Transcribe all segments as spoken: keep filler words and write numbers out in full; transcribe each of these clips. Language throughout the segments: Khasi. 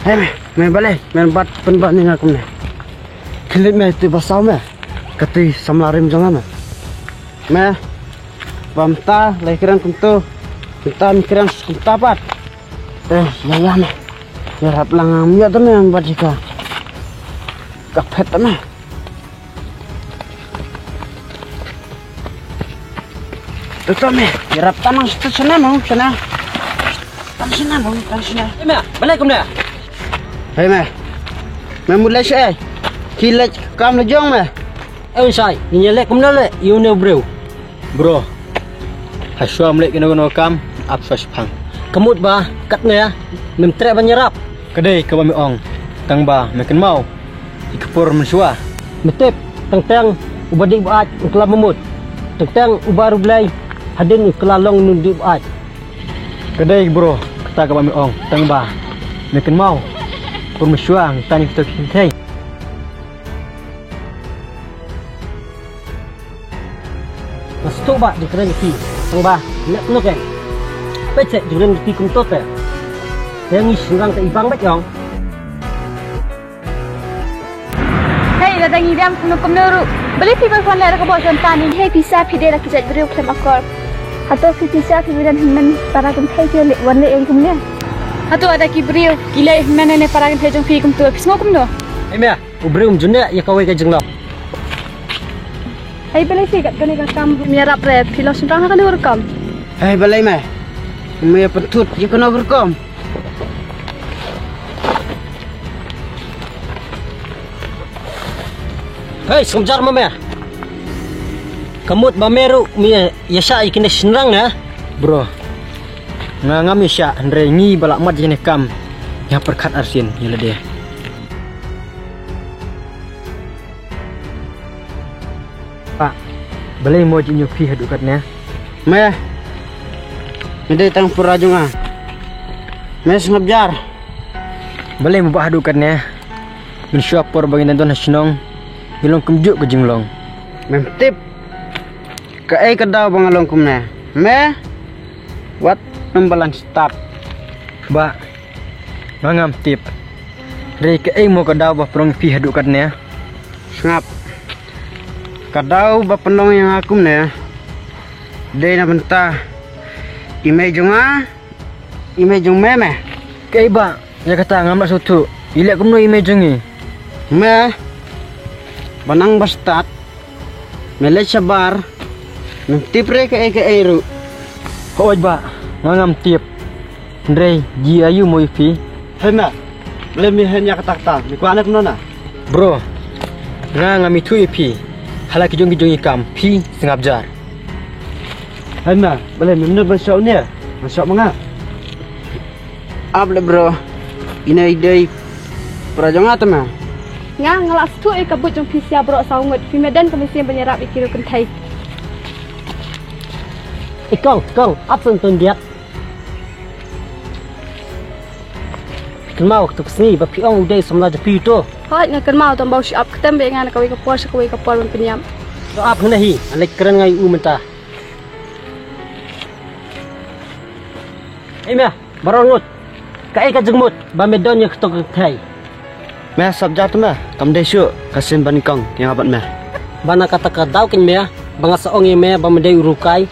Hei me, me balei, me bat pynban ïa nga kumne. Khie leit me, te ba saw me. Kata samla rim jong nga me. Me, ba mynta lei kren kumto. Mynta me kren kumta pat. Eh, ïa ïa me. Ïarap lang ngam ïa te me, me bat ïa ka. Ka phet te me. Tutu me, ïarap tang nang situ, shane mo, shane. Tang shane mo, tang shane. Hei me, balei kumne? Hei me. Me mut leh shaei? Khie leit kam la jong me. Ïa u shai, ngin ïa leh kumno leh ïa une u briew? Bro, hashwa me leh kano kano ka kam, ap shwa shipang. Ka mut ba katne mem treh ban ïarap. Ka dei kaba me ong, tang ba me kynmaw ïa ka por mynshuwa. Me tip, teng teng uba dih ba ait u kylla mut. Teng teng uba riewblei hadien u kylla long u dih ba ait. Ka dei bro, kata kaba me ong, tang ba me kynmaw por mynshuwa, tang ïa kito ki kynthei. Nga sngewthuh ba jingkren jong phi, tang ba leh kumno kein? Peit seh jingkren jong phi kumto te. Te ngi shynrang te i bang beit ong. Hei, lada ngi biang kumno kumno ruh, balei phi ban wan leh da ka bor jong ka ni? Hei, pisa phi dei da ki jait briew khlem akor. Hato phi pisa phi ban hynmen para kynthei phi leh wan leh ïa kumne? Hato ada ki briew ki leh hynmen ne para kynthei jong phi kumto, phi sngew kumno? Hei me, u briew um ju neh ïa kawei ka jinglong. Hei, balei phi kat kane ka kam, me ïarap re, phi long shynrang ha kane ka rukom. Hei, balei me? Me ïa pynthut ïa kano ka rukom? Hei, sngap jar ma me. Ka mut ba me ruh me ïa shah ïa kine shynrang ne? Bro, nga ngam ïa shah, hynrei ngi ba la mat ïa kane ka kam, ngi hap pyrkhat arsien ïa lade. Bah, balei mo jingïohi haduh katne? Me, me dei tang para jong nga. Me sngap jar. Balei mo bah haduh katne? Mynshuwa por ba ngin don ha shnong, ngi long kumjuh ka jinglong. Mem tip kaei ka daw ba nga long kumne. Me, wat nym balang stad. Bah, nga ngam tip. Hynrei kaei mo ka daw ba pynlong ïa phi haduh katne? Sngap. Ka daw ba pynlong ïa nga kumne dei na bynta i mei jong nga, i mei jong me me. Kaei bah, ïa kata ngam lah sngewthuh. I leh kumno i mei jong ngi? Me, ba nang ba stad me leit shabar, mem tip re kaei kaei ruh. Hooid bah, nga ngam tip. Hynrei jia aïu mo ïa phi? Hei me, balei me heh ïa kata kata? Me kwah ne kumno na? Bro, nga ngam ithuh ïa phi. Ha la ki jong ki jong i kam, phi sngap jar. Hei me, balei mem nud ban shoh ne? Ban shoh ma nga. Ap le bro. Ine i dei para jong nga te me. Nga nga la sngewthuh ïa ka buit jong phi sha baroh saw ngut, phi me don ka mynsiem ban ïarap ïa ki riew kynthei. I kong, kong, ap shen tun diat. Phi kynmaw kato ka sngi ba phi ong u dei samla jong phi uto? Hooid nga kynmaw, tang ba u shu ap ktem bad nga na kawei ka por sha kawei ka por ban pynïap. To ap hangne hi, ngan leit kren nga ïa u mynta. Ei me, baroh ngut. Kaei ka jingmut ba me don ïa kato ka kynthei? Me sngap jar te me, kam dei shuh ka sien ba nyngkong ïa nga bad me. Ba na kata ka daw kein me ba nga sa ong ïa me ba me dei u riewkai.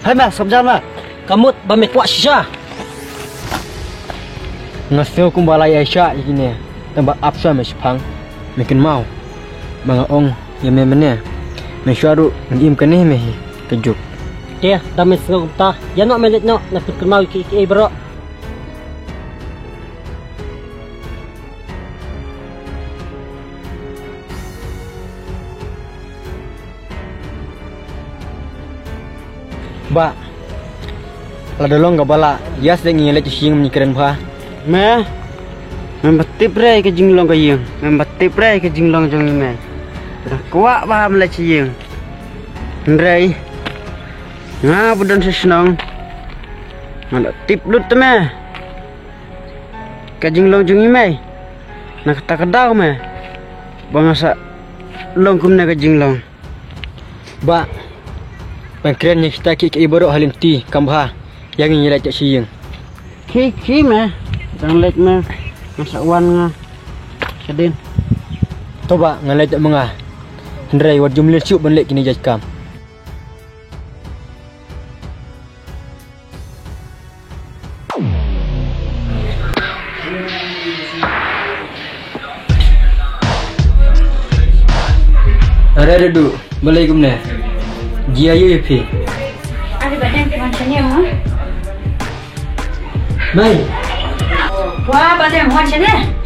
Hei me sngap jar me. Ka mut ba me kwah shisha. Nga sngew kumba la ïaishah ïa kine, tang ba ap shuwa me shipang. Me kynmaw ba nga ong ïa me mynne, me shuwa ruh ngi im kane me hi ka juk. Te da me sngew kumta, ïa noh me leit noh, nga pynkynmaw ïa kiei kiei baroh. Bah, lada long kaba lah, ïa sdang ngi leit sha ïing, ngi kren bha. Me, mem ba tip re ka jinglong ka ïing, mem ba tip re ka jinglong jong i mei. Ba dang kwah bha me leit sha ïing. Hynrei nga ba don sha shnong, nga la tip lut te me ka jinglong jong i mei. Na kata ka daw me ba nga sa long kumne ka jinglong. Bah, ban kren ïa kita kiei kiei baroh ha lynti kam bha. Ïa ngin ïa leit sha ïing. Khie khie me, dang leit me. Nga sa wan nga. Shadien. To bah, nga leit ma nga. Hynrei wat jum leit shuh ban leh kine jait kam. Are Dudu, balei kumne? Jia ïa phi. Are ba dang ki wan shane mo. Mai. Wa ba dang wan shane.